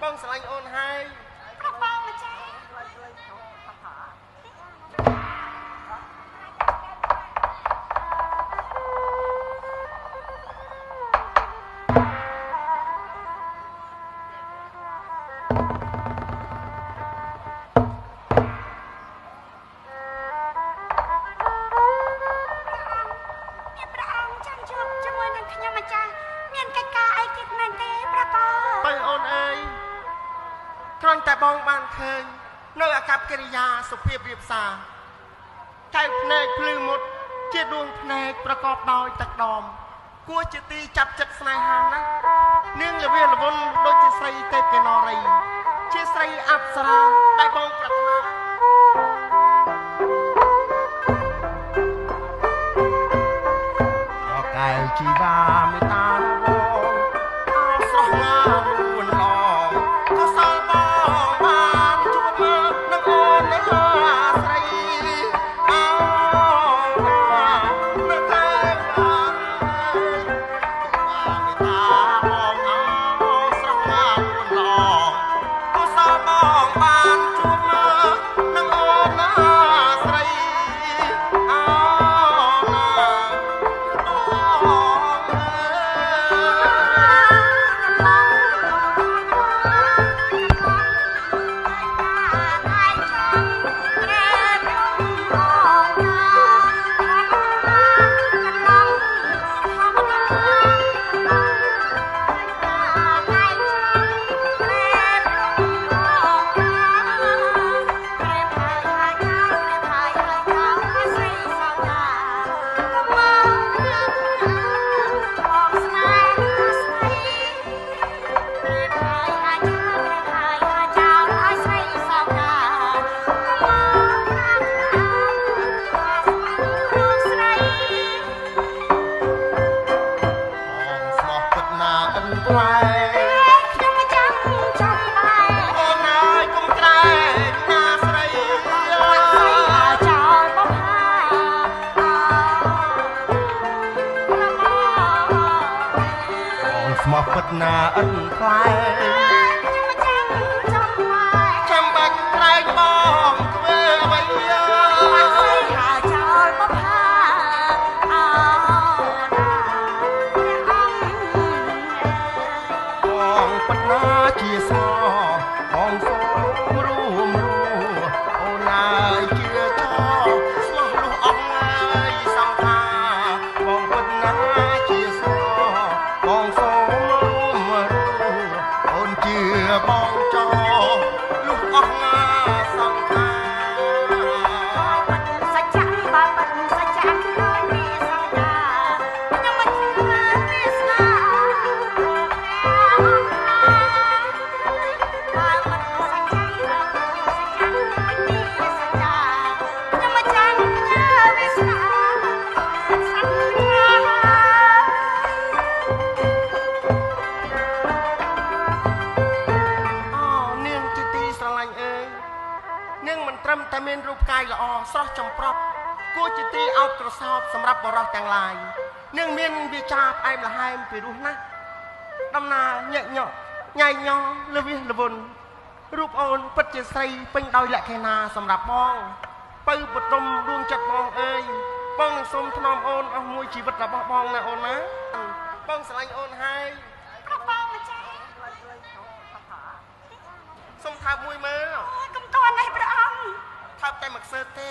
បងស្រឡាញ់អូនហើយ ប្របងម្ចាស់ បងបានឃើញនៅអាកប្បកិរិយាសុភាពរៀបសារកែវភ្នែកភ្លឺមុតជាដួងភ្នែកប្រកបដោយទឹកដមគួរជាទីចាប់ចិត្តស្នេហាណាស់នាងលវាលវុនដូចជាស្រីទេពកេណរីជាស្រីអប្សរាដែលបងប្រាថ្នាអកែវជីវ៉ាមេត្តាបងអោស្រស់ងារួនឡងក៏សល់បងបានជួបនឹងអូនណាស្រីអោនៅតែបានមេត្តាបងអោស្រស់ងារួនឡងក៏សល់បងបានជួបនឹងអូនណាស្រីអោណា ណាអិនខ្លែចាំបាច់ក្រែងបងធ្វើអ្វី ចោលបផាអោណា បងពិតណាជាស្មោបងសូមរួមរួអូនណាយជាចោស្មោះលុះអស់ហើយសំថាបងពិតណាជាស្មោបងសូមរួមរួអូនជាបងចោលុះអស់សង្ខា ពិតសច្ចៈបើពិតសច្ចៈដោយពីសង្ខាខ្ញុំមិនជឿវាសនាបើពិតសច្ចៈបើពិតសច្ចៈដោយពីសច្ចាខ្ញុំមិនចាំផ្ញើវាសនាសង្ខា អូនាងជាទីស្រឡាញ់អើយនាងមិនត្រឹមតែមានរូបកាយល្អស្រស់ចំប្រប់គួរជាទីអោបក្រសោបសម្រាប់បរិសទាំងឡាយនាងមានវាចាផ្អែមល្ហែមពីរោះណាស់ដំណើរញាក់ញក់ញ៉ៃញងលវិសលវុនរូបអូនពិតជាស្រីពេញដោយលក្ខិណាសម្រាប់បងពៅបតុមដួងចិត្តបងអើយបងនឹងសូមថ្នមអូនអស់មួយជីវិតរបស់បងណាអូនណាបងស្រឡាញ់អូនហើយ ប្របងម្ចាស់ សូមថើបមួយមើល អូយកុំតន់នេះព្រះអង្គ ថើបតែមួយខ្សើទេ